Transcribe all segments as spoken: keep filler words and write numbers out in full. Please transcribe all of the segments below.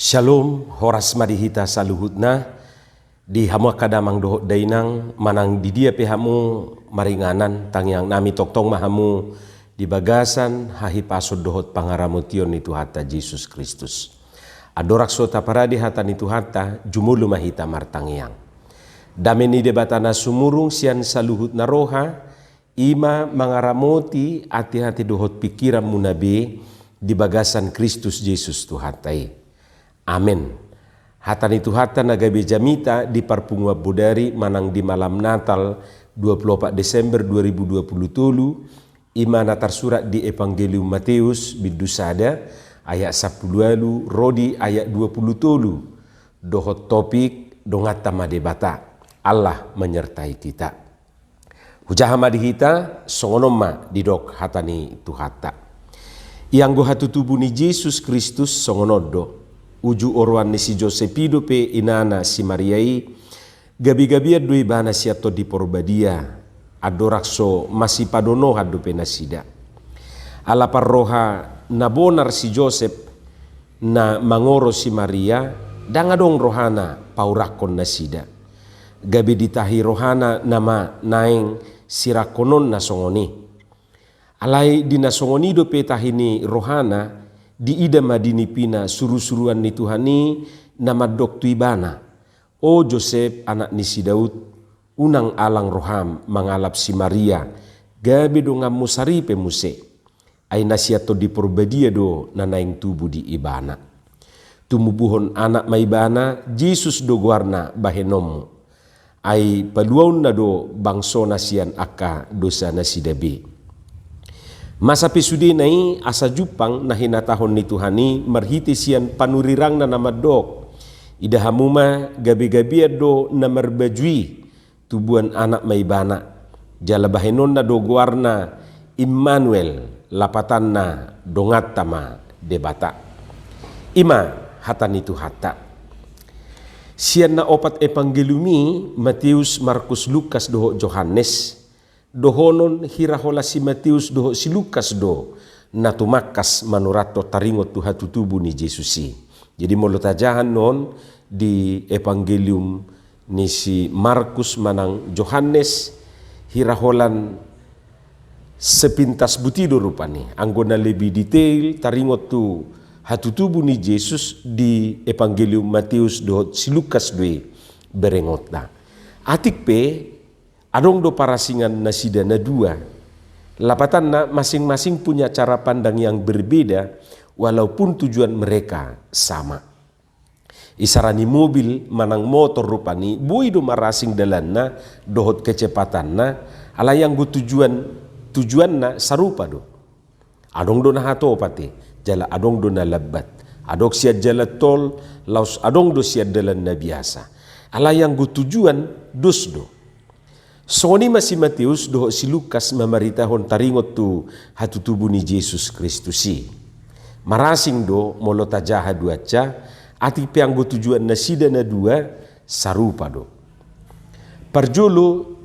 Shalom, horas ma di hita saluhutna, di hamu angka damang dohot dainang, manang di dia pe hamu maringanan, tangiang nami tongtong ma hamu di bagasan hahipason dohot pangaramotion ni Tuhanta Jesus Kristus. Andorang so taparade hata ni Tuhanta, jumolo ma hita martangiang. Dame ni Debata na sumurung sian saluhutna roha, i ma mangaramoti ate-ate dohot pingkiranmuna be di bagasan Kristus Jesus Tuhanta i. Amen. Hata ni Tuhanta na gabe jamita di parpunguan bodari manang di malam Natal dua puluh opat Desember dua ribu dua puluh tolu, i ma na tarsurat di Evangelium Mateus bindu sada ayat sampulu ualu ro di ayat dua puluh tolu, dohot topik donganta ma Debata, Allah menyertai kita. Hujaha ma di hita, songon on ma didok hata ni Tuhanta. Ianggo hatutubu ni Jesus Kristus songon on do, uju oroan ni si Josep i dope inana si Maria i, gabe-gabean do ibana sian Tondi Porbadia, andorang so masipadonohan dope nasida. Ala parroha na bonar si Josep na mangoro si Maria, ndang adong rohana paurakkon nasida. Gabe ditahi rohana nama naeng sirangkononna songon i. Alai di na songon i dope tahi ni rohana, diida ma di nipina suru-suruan ni Tuhan i na mandok tu ibana: O Josep, anak ni si Daud, unang alang roham mangalap si Maria gabe donganmu saripe muse. Ai na sian Tondi Porbadia do na naeng tubu di ibana. Tumubuhon anak ma ibana, Jesus do goarna bahenonmu. Ai paluaonna do bangsona sian angka dosa nasida be. Masa pe sudena i asa jumpang na hinatahon ni Tuhan i marhite sian panurirangna na mandok: Ida hamu ma, gabe-gabean do na marbaju i, tubuan anak ma ibana, jala bahenonna do goarna Immanuel, lapatanna donganta ma Debata. I ma hata ni Tuhanta. Sian na opat Evangelium i, Mateus, Markus, Lukas dohot Johannes, dohonon hira holan si Mateus dohot si Lukas do na tumangkas manurathon taringot tu hatutubu ni Jesus i. Jadi molo tajaha annon di Evangelium ni si Markus manang Johannes, hira holan sepintas buti do rupani. Anggo na lebih detail taringot tu hatutubu ni Jesus di Evangelium Mateus dohot si Lukas do i berengonta. Atik pe, adong do parasingan nasida na dua. Lapatanna, masing-masing punya cara pandang yang berbeda, walaupun tujuan mereka sama. Isarani mobil manang motor rupani, boi do marasing dalanna dohot kecepatanna, alai anggo tujuan, tujuanna sarupa do. Adong do na hatopat i, jala adong do na lambat. Adong sian jalan tol, laos adong do sian dalan na biasa. Alai anggo tujuan, dos do. Songon i ma si Mateus dohot si Lukas mamaritahon taringot tu hatutubu ni Jesus Kristus i. Marasing do molo tajaha duansa, atik pe anggo tujuan nasida na dua sarupa do. Parjolo,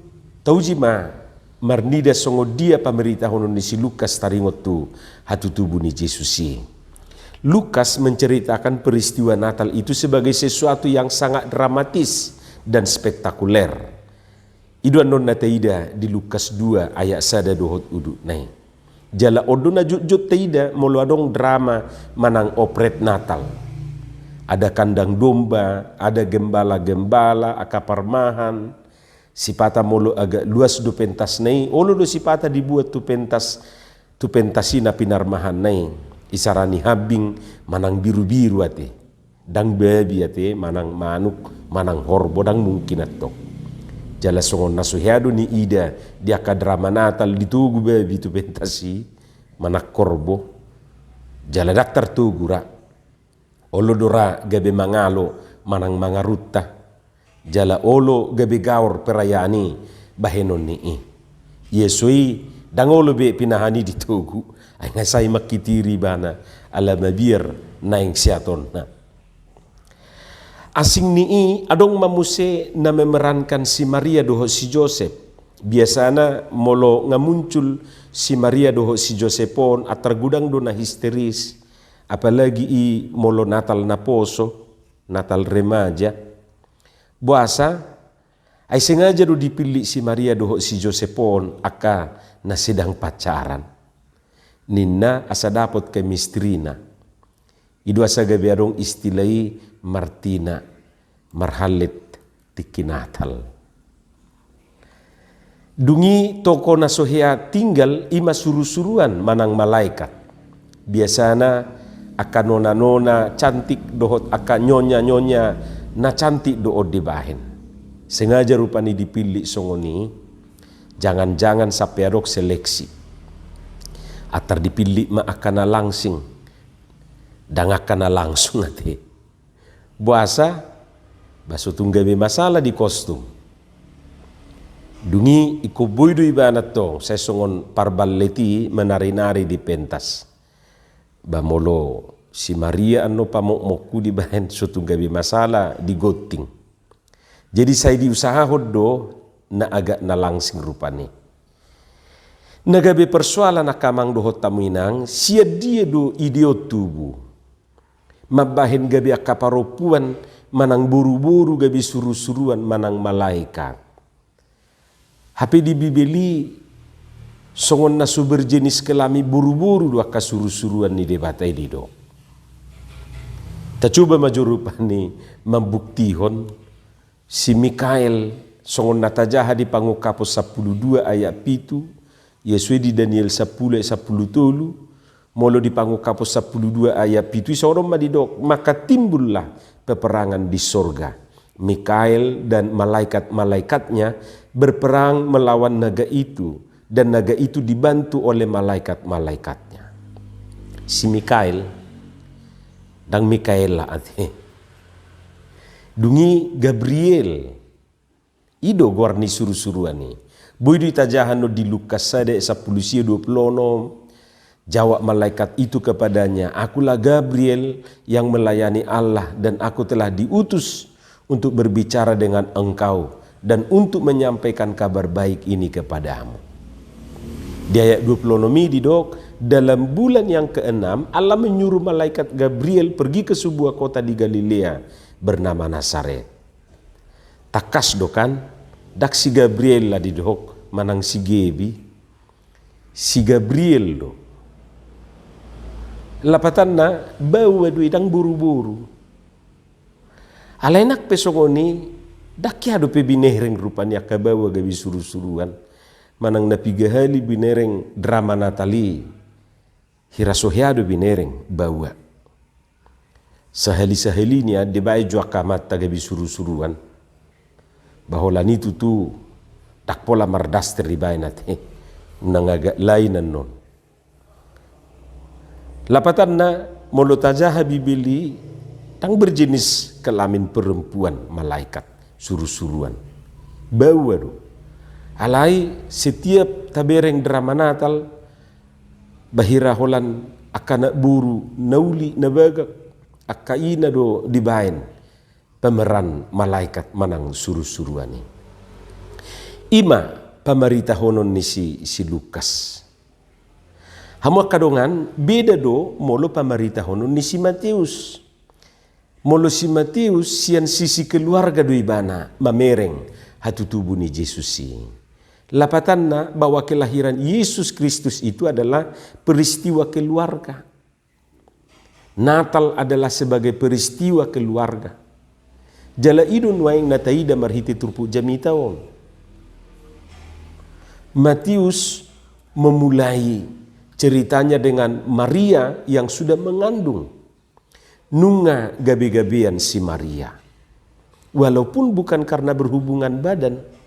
tauji ma marnida songon dia pamaritahonon ni si Lukas taringot tu hatutubu ni Jesus i. Lukas menceritakan peristiwa Natal itu sebagai sesuatu yang sangat dramatis dan spektakuler. I do annon na taida di Lukas dua ayat sada dohot udutna i. Jala on do na jotjot taida molo adong drama manang operet Natal. Ada kandang domba, ada gembala-gembala, angka parmahan. Sipata molo agak luas do pentasna i, olo do sipata dibuat tu pentas, tu pentas i na pinarmahanna i. Isarani hambing manang birubiru ate. Ndang babi ate, manang manuk, manang horbo, ndang mungkin antong. Jala songon na so hea do niida di angka drama Natal, ditogu babi tu pentas i, manang horbo. Jala ndang tartogu ra. Olo do ra gabe mangalo manang mangarunta. Jala olo gabe gaor perayaan i bahenon ni i. Ia so i, ndang olo be pinahan i ditogu. Ai nga sai mangkitiri ibana, ala mabiar naeng seatonna. Asing ni i, adong ma muse na memerankan si Maria dohot si Josep. Biasana molo nga muncul si Maria dohot si Josep on, antar godang do na histeris, Apalagi i molo Natal naposo, Natal remaja. Boasa? Ai sengaja do dipillit si Maria dohot si Josep on angka na sedang pacaran. Ninna asa dapot chemistry-na. I do asa gabe adong istilah i martina, marhallet tingki Natal. Dung i toko na so hea tinggal i ma surusuruan manang malaikat. Biasana angka nona-nona cantik dohot angka nyonya-nyonya na cantik do on dibahen. Sengaja rupani dipillit songon i, jangan-jangan sampe adong seleksi. Antar dipillit ma angka na langsing, ndang angka na langsung ate. Boasa? Ba so tung gabe masalah di kostum. Dung i ingkon boi do ibana tong, sai songon parballet i manari-nari di pentas. Ba molo si Maria annon pamokmokku dibahen, so tung gabe masalah di gonting. Jadi sai diusahahon do na agak na langsing rupani. Na gabe persoalan angka amang dohot hamu inang, sian dia do ide on tubu? Mambahen gabe angka parompuan manang boruboru gabe surusuruan manang malaikat. Hape di Bibel i songon na so berjenis kelamin boruboru do angka surusuruan ni Debata i didok. Tacoba ma jo rupani mambuktihon. Si Mikael, songon na tajaha di Pangungkapon sampulu dua ayat pitu, ia sude di Daniel sampulu ayat sampulu tolu, molo di Pangungkapon sampulu dua ayat pitu i songon on ma didok, maka timbullah peperangan di sorga. Mikael dan malaikat-malaikatnya berperang melawan naga itu, dan naga itu dibantu oleh malaikat-malaikatnya. Si Mikael, ndang Mikaela ate. Dung i Gabriel. I do goar ni surusuruan i. Boi do i tajaha annon di Lukas sada ayat sampulu sia, dua pulu onom. Jawab malaikat itu kepadanya, "Akulah Gabriel yang melayani Allah dan aku telah diutus untuk berbicara dengan engkau dan untuk menyampaikan kabar baik ini kepadamu." Di ayat dua pulu onom i didok, dalam bulan yang keenam, Allah menyuruh malaikat Gabriel pergi ke sebuah kota di Galilea bernama Nazaret. Tangkas do kan, ndang si Gabriela didok, manang si Gebi, si Gabriel do. Lapatanna, baoa do i, ndang boruboru. Alai nang pe songon i, ndang hea dope binereng rupani angka baoa gabe surusuruan. Manang na piga hali binereng drama Natal i, hira so hea do binereng baoa. Sahali-sahali nian dibaen jo angka amanta gabe surusuruan. Ba holan i tutu ndang pola mardaster dibaen ate. Unang agak lain annon. Lapatanna, molo tajaha Bibel i, ndang berjenis kelamin perempuan malaikat surusuruan. Baoa do. Alai setiap tabereng drama Natal, ba hira holan angka anak boru na uli na bagak, angka ina do dibaen pemeran malaikat manang surusuruan i. I ma pamaritahonon ni si, si Lukas. Hamu angka dongan, beda do molo pamaritahonon ni si Mateus. Molo si Mateus sian sisi keluarga do ibana mamereng hatutubu ni Jesus i. Lapatanna, bahwa kelahiran Yesus Kristus itu adalah peristiwa keluarga. Natal adalah sebagai peristiwa keluarga. Jala i do nuaeng na taida marhite turpuk jamita on. Matius memulai ceritanya dengan Maria yang sudah mengandung. Nunga gabe-gabean si Maria. Walaupun bukan karena berhubungan badan.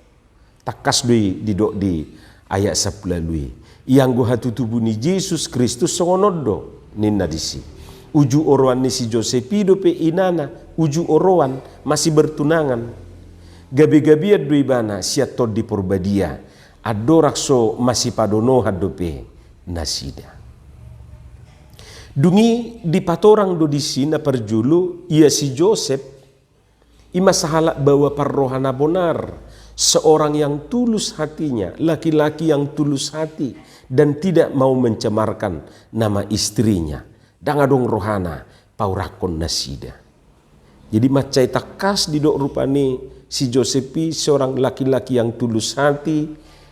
Tangkas do i didok di ayat sampulu ualu i. Ianggo hatutubu ni Jesus Kristus songon on do, ninna disi. Uju oroan ni si Josep i dope inana, uju oroan, masih bertunangan. Gabe-gabean do ibana sian Tondi Porbadia. Andorang so masipadonohan dope nasida. Dung i dipatorang do disi na parjolo, ia si Josep, i ma sahalak baoa parroha na bonar, seorang yang tulus hatinya, laki-laki yang tulus hati dan tidak mau mencemarkan nama istrinya. Ndang adong rohana paurakkon nasida. Jadi mansai tangkas didok rupani si Josep i seorang laki-laki yang tulus hati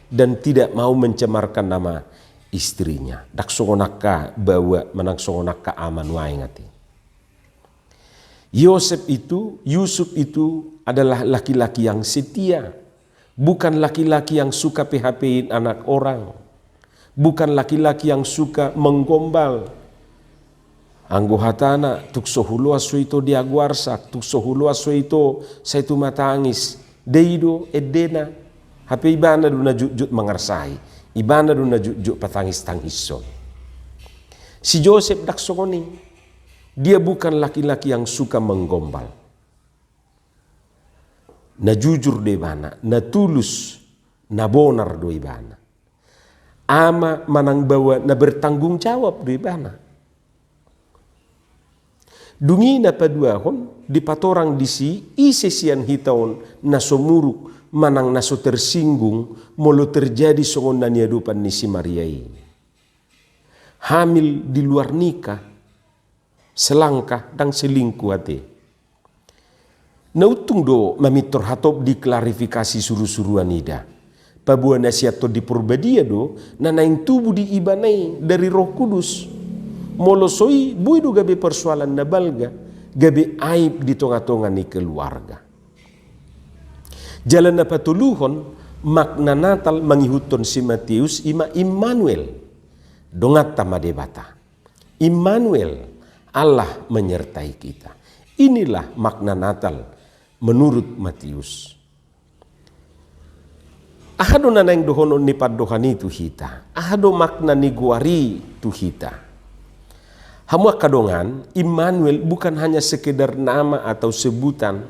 dan tidak mau mencemarkan nama istrinya. Ndang songon angka baoa manang songon angka ama nuaeng ate. Yosep itu, Yusuf itu adalah laki-laki yang setia, bukan laki-laki yang suka P H P-in anak orang, bukan laki-laki yang suka menggombal. Anggo hatana, tung so huloas ho ito diago arsak, tung so huloas ho ito sai tumatangis. Nda i do endena. Hape ibana do na jotjot mangarsai, ibana do na jotjot patangis-tangishon. Si Josep ndang songon i. Dia bukan laki-laki yang suka menggombal. Na jujur do ibana, na tulus, na bonar do ibana. Ama manang baoa na bertanggung jawab do ibana. Dung i na paduahon, dipatorang disi ise sian hita on na so muruk manang na so tersinggung molo terjadi songon na niadopan ni si Maria i. Hamil di luar nikah, selangkah ndang selingkuh ate. Na untung do mamintor hatop di klarifikasi suru-suruan i da. Paboa na sian Tondi Porbadia do na naeng tubu di ibana i dari Roh Kudus. Molo so i, boi do gabe persoalan na balga, gabe aib di tonga-tonga ni keluarga. Jala na patoluhon, makna Natal mangihuthon si Matius i ma Immanuel. Donganta ma Debata. Immanuel, Allah menyertai kita. Inilah makna Natal menurut Matius. Aha do na naeng dohonon ni pandohan i tu hita? Aha do makna ni goar i tu hita? Hamu angka dongan, Immanuel bukan hanya sekedar nama atau sebutan.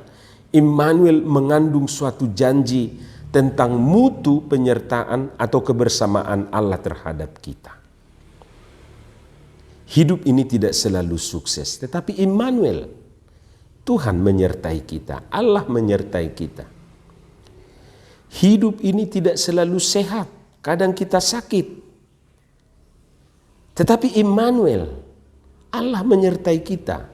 Immanuel mengandung suatu janji tentang mutu penyertaan atau kebersamaan Allah terhadap kita. Hidup ini tidak selalu sukses, tetapi Immanuel, Tuhan menyertai kita, Allah menyertai kita. Hidup ini tidak selalu sehat, kadang kita sakit. Tetapi Immanuel, Allah menyertai kita.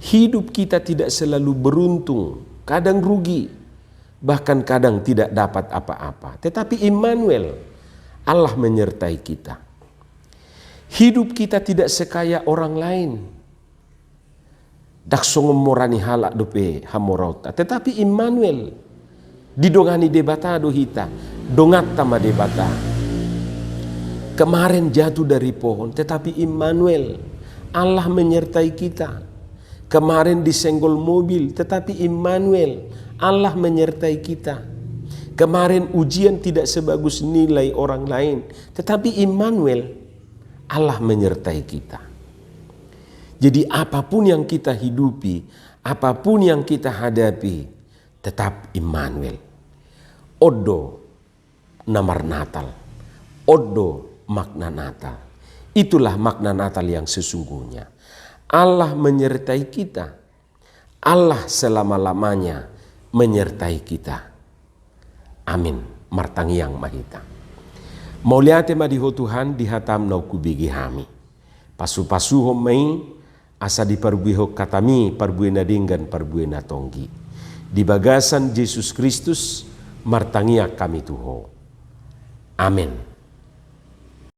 Hidup kita tidak selalu beruntung, kadang rugi, bahkan kadang tidak dapat apa-apa. Tetapi Immanuel, Allah menyertai kita. Hidup kita tidak sekaya orang lain. Ndang songon mora ni halak dope hamoraonta, tetapi Immanuel, didongani Debata do hita. Donganta ma Debata. Kemarin jatuh dari pohon, tetapi Immanuel, Allah menyertai kita. Kemarin disenggol mobil, tetapi Immanuel, Allah menyertai kita. Kemarin ujian tidak sebagus nilai orang lain, tetapi Immanuel, Allah menyertai kita. Jadi apapun yang kita hidupi, apapun yang kita hadapi, tetap Immanuel. On do na marnatal. On do makna Natal. Itulah makna Natal yang sesungguhnya. Allah menyertai kita. Allah selama-lamanya menyertai kita. Amin. Martangiang ma hita. Mauliate ma di Ho Tuhan, di hataM naung hubege hami. Pasu-pasuhon ma i, asa diparbuehon hataMi parbue na denggan, parbue na tonggi. Di bagasan Jesus Kristus, martangiang hami tu Ho. Amin.